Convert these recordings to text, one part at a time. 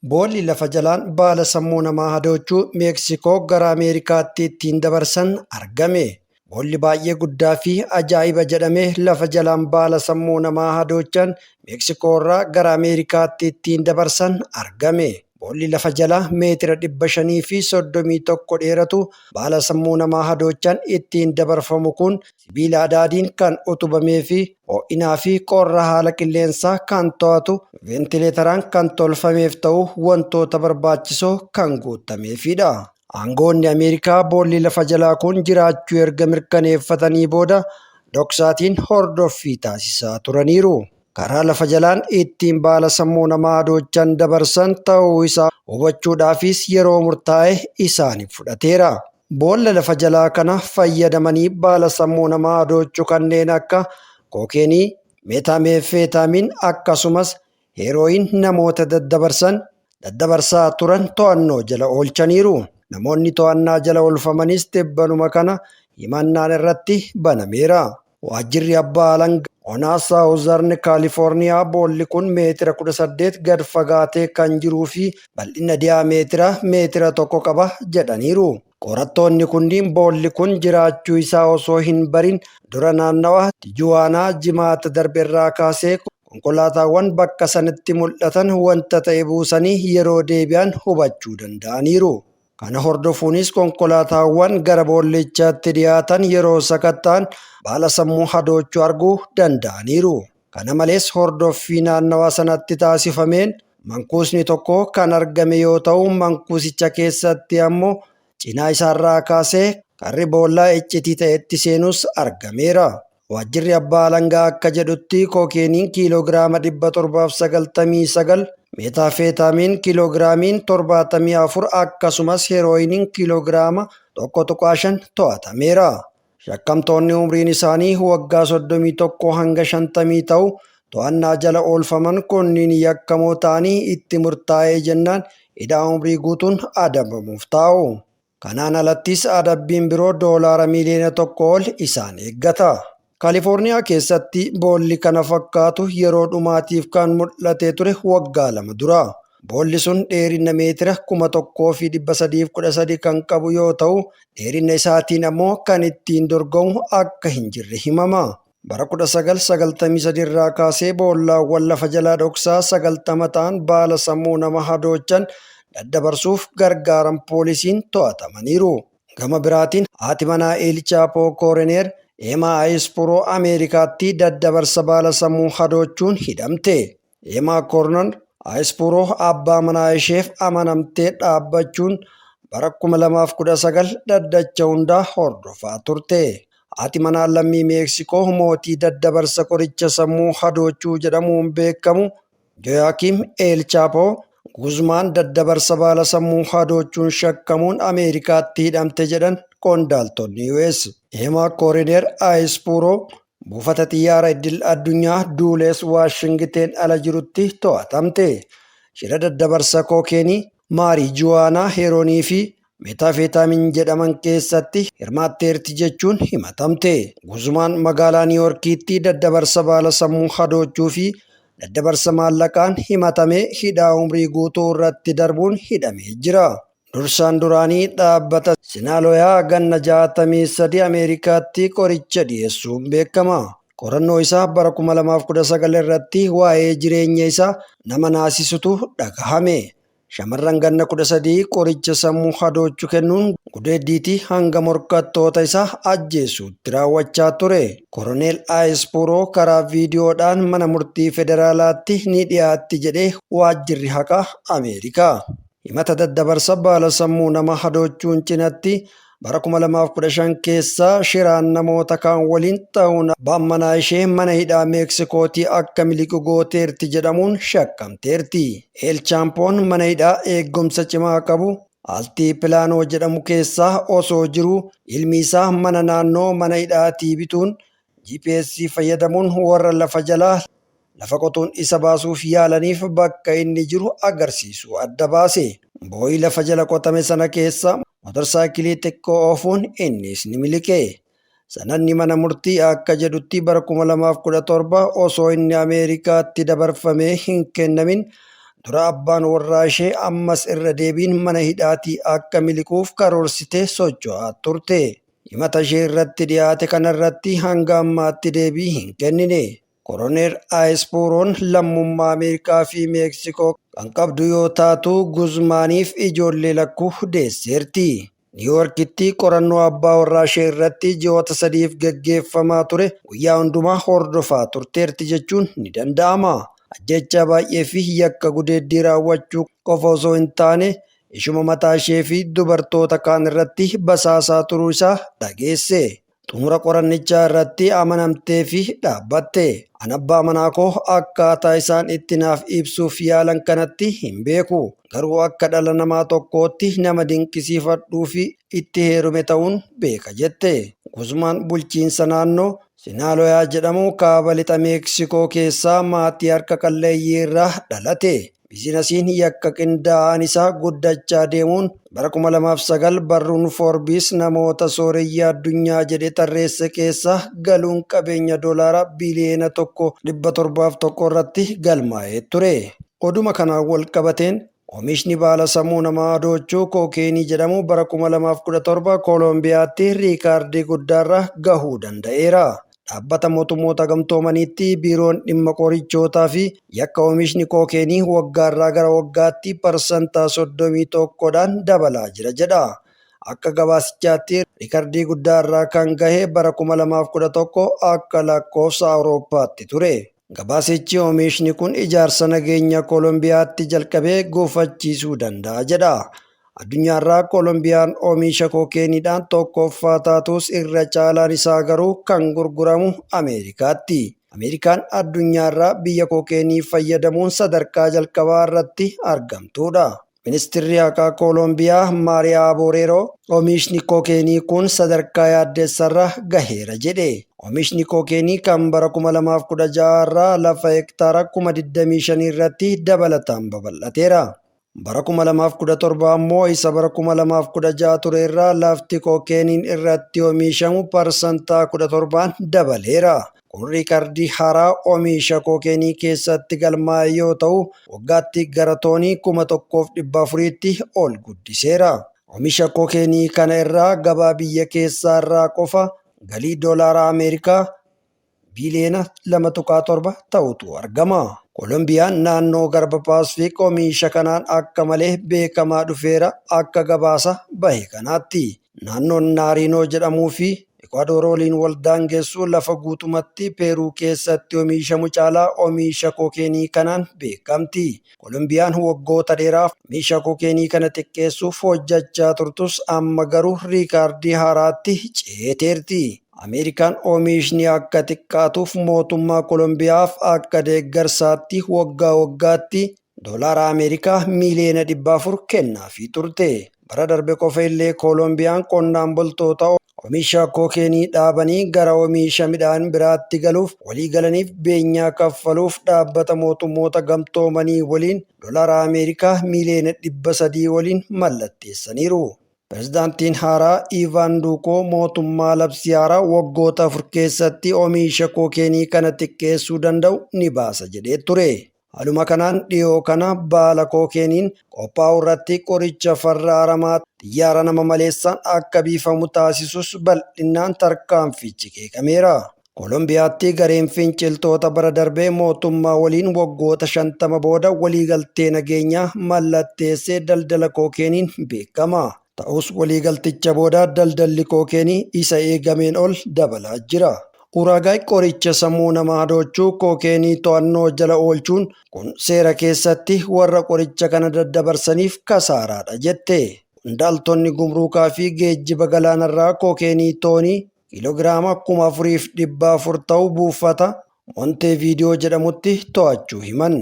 Boolli lafa jalaan baala sammuu namaa hadoochuu Meeksikoo gara Ameerikaatti ittiin dabarsan argame. Boolli baay'ee guddaa fi ajaa'iba jedhamee lafa jalaan baala sammuu namaa hadoochan Meeksikoo irraa gara Ameerikaatti ittiin dabarsan argame. Boolli lafa jalaa meetira 531 dheeratu baala sammuu namaa hadoochan ittiin dabarfamu kun sibiila adaadiin kan utubamee fi ho'inaa fi qorra haala qilleensaa kan to'atu veentileetaraan kan tolfameef ta'uu wantoota barbaachisoo kan guutameefidha. Aangoonni Ameerikaa boolli lafa jalaa kun jiraachuu erga mirkaneeffatanii booda dhoksaatiin hordoffii taasisaa turaniiru. Karaa lafa jalaan ittiin baala sammuu namaa hadoochan dabarsan ta'uu isaa hubachuudhaafis yeroo murtaa'e isaaniif fudhateera. Boolla lafa jalaa kana fayyadamanii baala sammuu namaa hadoochuu kanneen akka kookeenii, meetaameefeetaamiin akkasumas heerooyin namoota daddabarsan daddabarsaa turan to'annoo jala oolchaniiru. Namoonni to'annaa jala oolfamanis tibbanuma kana himannaan irratti banameera. Waajjirri abbaa alangaa onaa Saawuzarn Kaalifoorniyaa boolli kun meetira 18 gad fagaatee kan jiruu fi bal'ina diyaameetira meetira 1 qaba jedhaniiru. Qorattoonni kunniin boolli kun jiraachuu isaa osoo hin barin dura naannawa Tijuwaanaa Jimaata darbe irraa kaasee konkolaataawwan bakka sanatti mul'atan wanta ta'e buusanii yeroo deebi'an hubachuu danda'aniiru. Kana hordofuunis konkolaataawwan gara boollichaatti dhiyaatan yeroo sakatta'an baala sammuu hadoochuu arguu danda'aniiru. Kana malees hordoffii naannawa sanatti taasifameen mankuusni tokko kan argame yoo ta'u, mankuusicha keessatti ammoo cinaa isaarraa kaasee karri boollaa iccitii ta'etti seenus argameera. Waajjirri abbaa alangaa akka jedhutti kookeeniin kiiloogiraama 799, meetaafeetaamiin kiiloogiraamiin 74 akkasumas heerooyiniin kiiloogiraama 1.5 to'atameera. Shakkamtoonni umriin isaanii waggaa 31 hanga 50 ta'u to'annaa jala oolfaman kunniin yakkamoo ta'anii itti murtaa'ee jennaan hidhaa umrii guutuun adabamuuf taa'u. Kanaan alattis adabbiin biroo doolaara miiliyoona 1 ol isaan eeggata. Kaalifoorniyaa keessatti boolli kana fakkaatu yeroo dhumaatiif kan mul'atee ture waggaa 2 dura. Boolli sun dheerina meetira 1313 kan qabu yoo ta'u, dheerina isaatiin ammoo kan ittiin dorgomu akka hin jirre himama. Bara 1993 irraa kaasee boollaawwan lafa jalaa dhoksaa 90 ta'an baala sammuu nama hadoochan daddabarsuuf gargaaran poolisiin to'atamaniiru. Gama biraatiin haati manaa El Chaapoo Kooreneer Eemaa Ayispuroo Ameerikaatti daddabarsa baala sammuu hadoochuun hidhamte. Eemaa Koornan Ayispuroo abbaa manaa isheef amanamtee dhaabbachuun bara 2019 dhaddacha hundaa hordofaa turte. Haati manaa lammii Meeksikoo mootii daddabarsa qoricha sammuu hadoochuu jedhamuun beekamu Joyaakiim El Chaapoo Guzmaan daddabarsa baala sammuu hadoochuun shakkamuun Ameerikaatti hidhamte jedhan qondaaltonni US. Eemaa Koorineer Ayispuroo buufata xiyyaara idil addunyaa Duulees Waashingiteen ala jirutti to'atamte. Shira daddabarsa kookeenii, maariijuwaanaa, heeroonii fi meetaafeetaamiin jedhaman keessatti hirmaatteerti jechuun himatamte. Guzmaan magaalaa Niiwoorkiitti daddabarsa baala sammuu hadoochuu fi daddabarsa maallaqaan himatamee hidhaa umrii guutuu irratti darbuun hidhamee jira. Dursaan duraanii dhaabbata Sinaaloyaa ganna 63 Ameerikaatti qoricha dhiyeessuun beekama. Qorannoo isaa bara 2019 irratti waa'ee jireenya isaa nama naasisutu dhagahame. Shamarran ganna 13 qoricha sammuu hadoochu kennuun gudeeddiitii hanga morkattoota isaa ajjeesuutti raawwachaa ture. Koroneel Ayispuroo karaa viidiyoodhaan mana murtii federaalaatti ni dhiyaatti jedhee waajjirri haqaa Ameerikaa. Himata daddabarsa baala sammuu nama hadoochuun cinatti bara 2015 keessa shiraan namoota kaan waliin ta'uun abbaan manaa ishee mana hidhaa Meeksikootii akka miliqu gooteerti jedhamuun shakkamteerti. El Chaampoon mana hidhaa eegumsa cimaa qabu Altipilaanoo jedhamu keessaa osoo jiruu ilmi isaa mana naannoo mana hidhaatii bituun GPS fayyadamuun warra lafa jalaa lafa qotuun isa baasuuf yaalaniif bakka inni jiru agarsiisu adda baase. Boo'ii lafa jala qotame sana keessa motorsaayikilii xiqqoo oofuun innis ni miliqe. Sanadni mana murtii akka jedhutti bara 2017 osoo inni Ameerikaatti dabarfamee hin kennamin Dura abbaan warraa ishee ammas irra deebiin mana hidhaatii akka miliquuf karoorsitee socho'aa turte. Himata ishee irratti dhiyaate kanarratti hanga ammaatti deebii hin kennine. Koroneer Aayispuuroon lammummaa Ameerikaa fi Meeksikoo kan qabdu yoo taatu Guzmaaniif ijoollee lakkuu deesseerti. Niiwuorkitti qorannoo abbaa warraa ishee irratti ji'oota 3f gaggeeffamaa ture guyyaa hundumaa hordofaa turteerti jechuun ni danda'ama. Ajjeechaa baay'ee fi yakka gudeeddii raawwachuu qofa osoo hin taane ishuma mataa ishee fi dubartoota kaan irratti basaasaa turuu isaa dhageesse. Xumura qorannichaa irratti amanamtee fi dhaabbatte. An abbaa manaa koo akkaataa isaan itti naaf ibsuuf yaalan kanatti hin beeku. Garuu akka dhala namaa tokkootti nama dinqisiifadhuu fi itti heerume ta'uun beeka jette. Guzmaan bulchiinsa naannoo Sinaaloyaa jedhamu kaaba lixa Meeksikoo keessaa maatii harka qalleeyyii irraa dhalate. Biizinasiin yakka qindaa'aan isaa guddachaa deemuun bara 2009 barruun Foorbiis namoota sooreyyii addunyaa jedhee tarreesse keessa galuun qabeenya doolaara biliyoona 1.701 irratti galmaa'ee ture. Oduma kanaan wal qabateen oomishni baala sammuu namaa hadoochuu kookeenii jedhamu bara 2017 Koolombiyaatti riikaardii guddaarra gahuu danda'eera. Dhaabbata Mootummoota Gamtoomaniitti Biiroon Dhimma Qorichootaa fi Yakka oomishni kookeenii waggaarraa gara waggaatti parsantaa 31dhaan dabalaa jira jedha. Akka gabaasichaatti riikardii guddaarraa kan gahe bara 2011 akka lakkoofsa Awurooppaatti ture. Gabaasichi oomishni kun ijaarsa nageenya Koolombiyaatti jalqabe gufachiisuu danda'a jedha. Addunyaarraa Kolombiyaan oomisha kookeeniidhaan tokkoffaa taatus irra caalaan isaa garuu kan gurguramu Ameerikaatti. Ameerikaan addunyaarraa biyya kookeenii fayyadamuun sadarkaa jalqabaa irratti argamtuudha. Ministirri Haqaa Kolombiyaa Maariyaa Boreeroo oomishni kookeenii kun sadarkaa yaaddessarra gaheera jedhe. Oomishni kookeenii kan bara 2016 irraa lafa hektaara 25,000 irratti dabalataan babal'ateera. Bara 2017 ammoo isa bara 2016 ture irraa lafti kookeeniin irratti oomishamu parsantaa 17n dabaleera. Kun riikardii haaraa oomisha kookeenii keessatti galmaa'e yoo ta'u, waggaatti gara toonii 1,400tti ol guddiseera. Oomisha kookeenii kana irraa gabaa biyya keessaa irraa qofa galii doolaara Ameerikaa biiliyoona 2.7 ta'utu argama. Kolombiyaan naannoo garba Paasifik oomisha kanaan akka malee beekamaa dhufeera akka gabaasa bahe kanaatti. Naannoon Naariinoo jedhamuu fi Ekwaador waliin wal daangessu lafa guutumatti Peeruu keessatti oomishamu caalaa oomisha kookeenii kanaan beekamti. Kolombiyaan waggoota dheeraaf oomisha kookeenii kana xiqqeessuuf hojjechaa turtus amma garuu riikaardii haaraatti ceeteerti. Ameerikaan oomishni akka xiqqaatuuf mootummaa Kolombiyaaf akka deeggarsaatti waggaa waggaatti doolaara Ameerikaa miiliyoona 400 kennaafii turte. Bara darbe qofa illee Kolombiyaan qonnaan bultoota oomisha kookeenii dhaabanii gara oomisha midhaan biraatti galuuf walii galaniif beenyaa kaffaluuf dhaabbata mootummoota gamtoomanii waliin doolaara Ameerikaa miiliyoona 300 waliin mallatteessaniiru. Pirezidaantiin haaraa Ivaan Duukoo mootummaa labsii haaraa waggoota 4 keessatti oomisha kookeenii kana xiqqeessuu danda'u ni baasa jedhee ture. Haaluma kanaan dhiyoo kana baala kookeeniin qophaa'u irratti qoricha farra aramaa xiyyaara nama maleessaan akka biifamu taasisus bal'inaan tarkaanfichi qeeqameera. Kolombiyaatti gareen finciltoota bara darbee mootummaa waliin waggoota 50 booda waliigaltee nageenyaa mallatteessee daldala kookeeniin beekama. Ta'us waliigalticha booda daldalli kookeenii isa eegameen ol dabalaa jira. Uraagaay qoricha sammuu namaa hadoochuu kookeenii to'annoo jala oolchuun kun seera keessatti warra qoricha kana daddabarsaniif kasaaraadha jette. Qondaaltonni gumruukaa fi geejjiba galaanarraa kookeenii toonii kiiloogiraama 4,400 ta'u buufata Monteeviidiyoo jedhamutti to'achuu himan.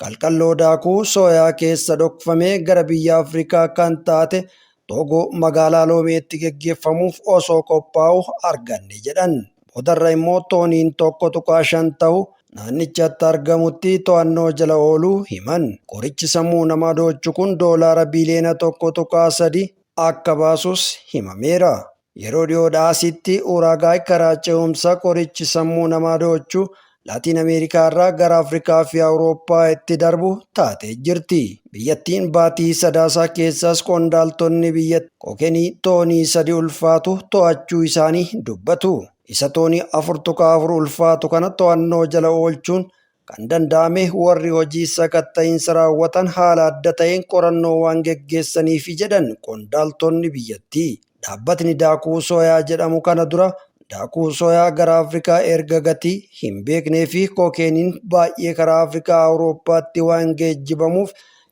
Qalqalloo daakuu sooyaa keessa dhokfamee gara biyya Afrikaa kan taate Toogoo magaalaa Loomeetti geggeeffamuuf osoo qophaa'u arganne jedhan. Boodarra immoo tooniin 1.5 ta'u naannichatti argamutti to'annoo jala ooluu himan. Qorichi sammuu namaa doochu kun doolaara biliyoona 1.3 akka baasus himameera. Yeroo dhiyoodhaa asitti Uraagaay karaa ce'umsa qorichi sammuu namaa doochu Laatiin Ameerikaa irraa gara Afrikaa fi Awurooppaa itti darbu taatee jirti. Biyyattiin baatii Sadaasaa keessaas qondaaltonni biyyattii kookeenii toonii 3 ulfaatu to'achuu isaanii dubbatu. Isa toonii 4.4 ulfaatu kana to'annoo jala oolchuun kan danda'ame warri hojii sakatta'iinsa raawwatan haala adda ta'een qorannoo waan geggeessaniifi jedhan qondaaltonni biyyattii. Dhaabbatni daakuu sooyaa jedhamu kana dura daakuu sooyaa gara Afrikaa erga gatii hin beeknee fi kookeeniin baay'ee karaa Afrikaa Awurooppaatti waan geejjibamuuf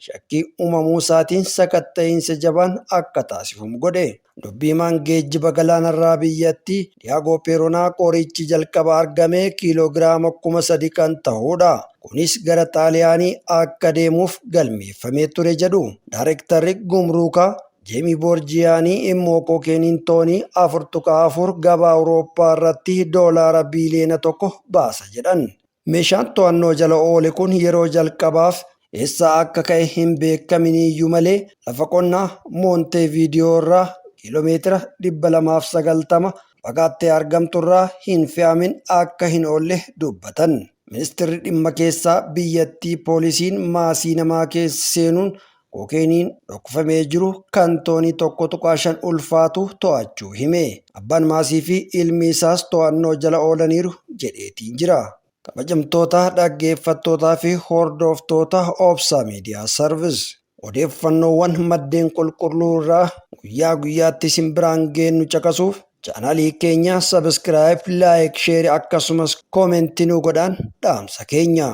shakkii uumamuu isaatiin sakatta'iinsa jabaan akka taasifamu godhe. Dubbi himaan geejjiba galaanarraa biyyattii Diyaagoo Peeroonaa qorichi jalqaba argame kiiloogiraama 3000 kan ta'udha. Kunis gara Xaaliyaanii akka deemuuf galmeeffamee ture jedhu. Daarektarri gumruukaa Jeemii Boorjiyaanii immoo kookeeniin toonii 4.4 gabaa Awurooppaa irratti doolaara biiliyoona 1 baasa jedhan. Meeshaan to'annoo jala oole kun yeroo jalqabaaf eessaa akka ka'e hin beekaminiyyuu malee lafa qonnaa Moonteeviidiyoo irraa kiiloomeetira 290 fagaattee argamturraa hin fe'amin akka hin oolle dubbatan. Ministeerri dhimma keessaa biyyattii poolisiin maasii namaa keessa seenuun kookeeniin dhokfamee jiru kan toonii 1.5 ulfaatu to'achuu hime. Abbaan maasii fi ilmi isaas to'annoo jala oolaniiru jedheetiin jira. Kabajamtoota dhaggeeffattootaa fi hordoftoota Obsa Miidiyaa Service. Odeeffannoowwan maddeen qulqulluu irraa guyyaa guyyaatti isin biraan geennu caqasuuf chaanalii keenya subscribe, like, share akkasumas comment nu godhaan dhaamsa keenya.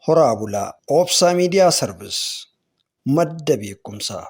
Horaa bulaa. Obsa Miidiyaa Service. Madda beekumsaa.